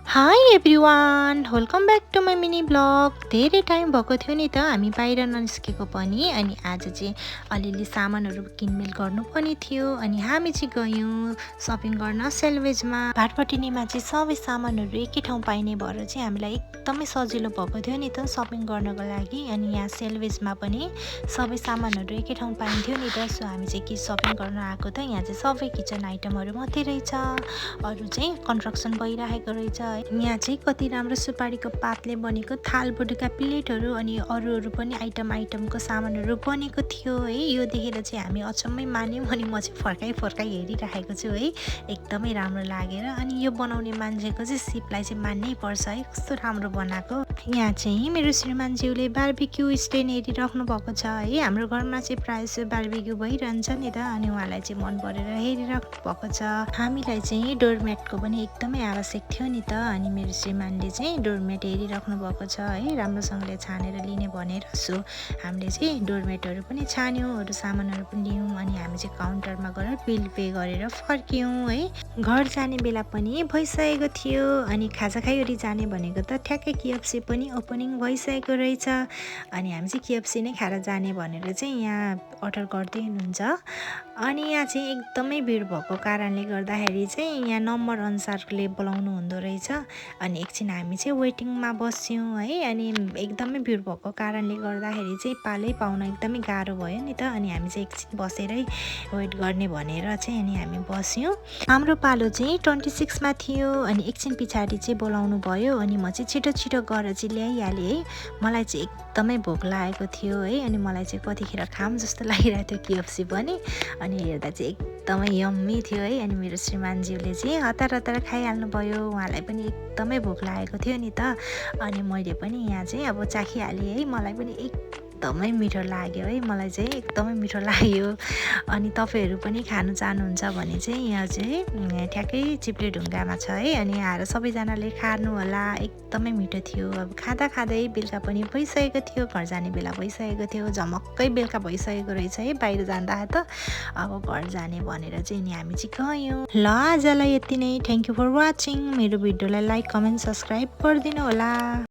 High everyone, welcome back to my mini blog. धेरै time भएको थियो नि त हामी बाहिर ननिस्केको पनि। अनि आज चाहिँ अलिअलि सामानहरू किनमेल गर्नु पनि थियो। अनि हामी चाहिँ गयौँ सपिङ गर्न सेल्वेजमा। भाटपटिनीमा चाहिँ सबै सामानहरू एकै ठाउँ पाइने भएर चाहिँ हामीलाई एकदमै सजिलो भएको थियो नि त सपिङ गर्नको लागि। अनि यहाँ सेल्वेजमा पनि सबै सामानहरू एकै ठाउँ पाइन्थ्यो नि त। सो हामी चाहिँ के सपिङ गर्न आएको त यहाँ चाहिँ सबै किचन आइटमहरू मात्रै रहेछ, अरू चाहिँ कन्स्ट्रक्सन भइरहेको रहेछ। यहाँ चाहिँ कति राम्रो सुपारीको पातले बनेको थाल बटुका प्लेटहरू अनि अरू पनि आइटमको सामानहरू बनेको थियो है। यो देखेर चाहिँ हामी अचम्मै मान्यौँ अनि म चाहिँ फर्काइ हेरिरहेको छु है, एकदमै राम्रो लागेर। अनि यो बनाउने मान्छेको चाहिँ सिपलाई चाहिँ मान्नै पर्छ है, कस्तो राम्रो बनाएको। यहाँ चाहिँ मेरो श्रीमानज्यूले बार्बिक्यू स्टेन हेरिराख्नु भएको छ है। हाम्रो घरमा चाहिँ प्रायः जसो बार्बिक्यू भइरहन्छ नि त, अनि उहाँलाई चाहिँ मन परेर हेरिराख्नु भएको छ। हामीलाई चाहिँ डोरम्याटको पनि एकदमै आवश्यक थियो नि त। अनि मेरो श्रीमानले चाहिँ डोरम्याट हेरिराख्नु भएको छ है, राम्रोसँगले छानेर लिने भनेर। सो हामीले चाहिँ डोरम्याटहरू पनि छान्यौँ, अरू सामानहरू पनि लियौँ। अनि हामी चाहिँ काउन्टरमा गएर बिल पे गरेर फर्क्यौँ है। घर जाने बेला पनि भइसकेको थियो। अनि खाजा खाइवरी जाने भनेको त ठ्याक्कै केएफसी पनि ओपनिङ भइसकेको रहेछ। अनि हामी चाहिँ केएफसी नै खाएर जाने भनेर चाहिँ यहाँ अर्डर गर्दै हुनुहुन्छ। अनि यहाँ चाहिँ एकदमै भिड भएको कारणले गर्दाखेरि चाहिँ यहाँ नम्बर अनुसारले बोलाउनु हुँदो रहेछ। अनि एकछिन हामी चाहिँ वेटिङमा बस्यौँ है। अनि एकदमै भिड भएको कारणले गर्दाखेरि चाहिँ पालै पाउन एकदमै गाह्रो भयो नि त। अनि हामी चाहिँ एकछिन बसेरै वेट गर्ने भनेर चाहिँ अनि हामी बस्यौँ। हाम्रो पालो चाहिँ 26मा थियो। अनि एकछिन पछाडि चाहिँ बोलाउनु भयो। अनि म चाहिँ छिटो गएर चाहिँ ल्याइहालेँ है। मलाई चाहिँ एकदमै भोक लागेको थियो है। अनि मलाई चाहिँ कतिखेर खाम जस्तो लागिरहेको थियो केएफसी पनि। अनि हेर्दा चाहिँ एकदमै यम्मी थियो है। अनि मेरो श्रीमानज्यूले चाहिँ हतार खाइहाल्नु भयो, उहाँलाई पनि एकदमै भोक लागेको थियो नि त। अनि मैले पनि यहाँ चाहिँ अब चाखिहालेँ है, मलाई पनि एकदमै मिठो लाग्यो है, मलाई चाहिँ एकदमै मिठो लाग्यो। अनि तपाईँहरू पनि खानु चाहनुहुन्छ भने चाहिँ यहाँ चाहिँ ठ्याक्कै चिप्ले ढुङ्गामा छ है। अनि आएर सबैजनाले खानु होला, एकदमै मिठो थियो। अब खाँदै बेलुका पनि भइसकेको थियो, घर जाने बेला भइसकेको थियो, झमक्कै बेलुका भइसकेको रहेछ है। बाहिर जाँदा त अब घर जाने भनेर चाहिँ नि हामी चाहिँ गयौँ। ल आजलाई यति नै, थ्याङ्क यू फर वाचिङ। मेरो भिडियोलाई लाइक कमेन्ट सब्सक्राइब गरिदिनु होला।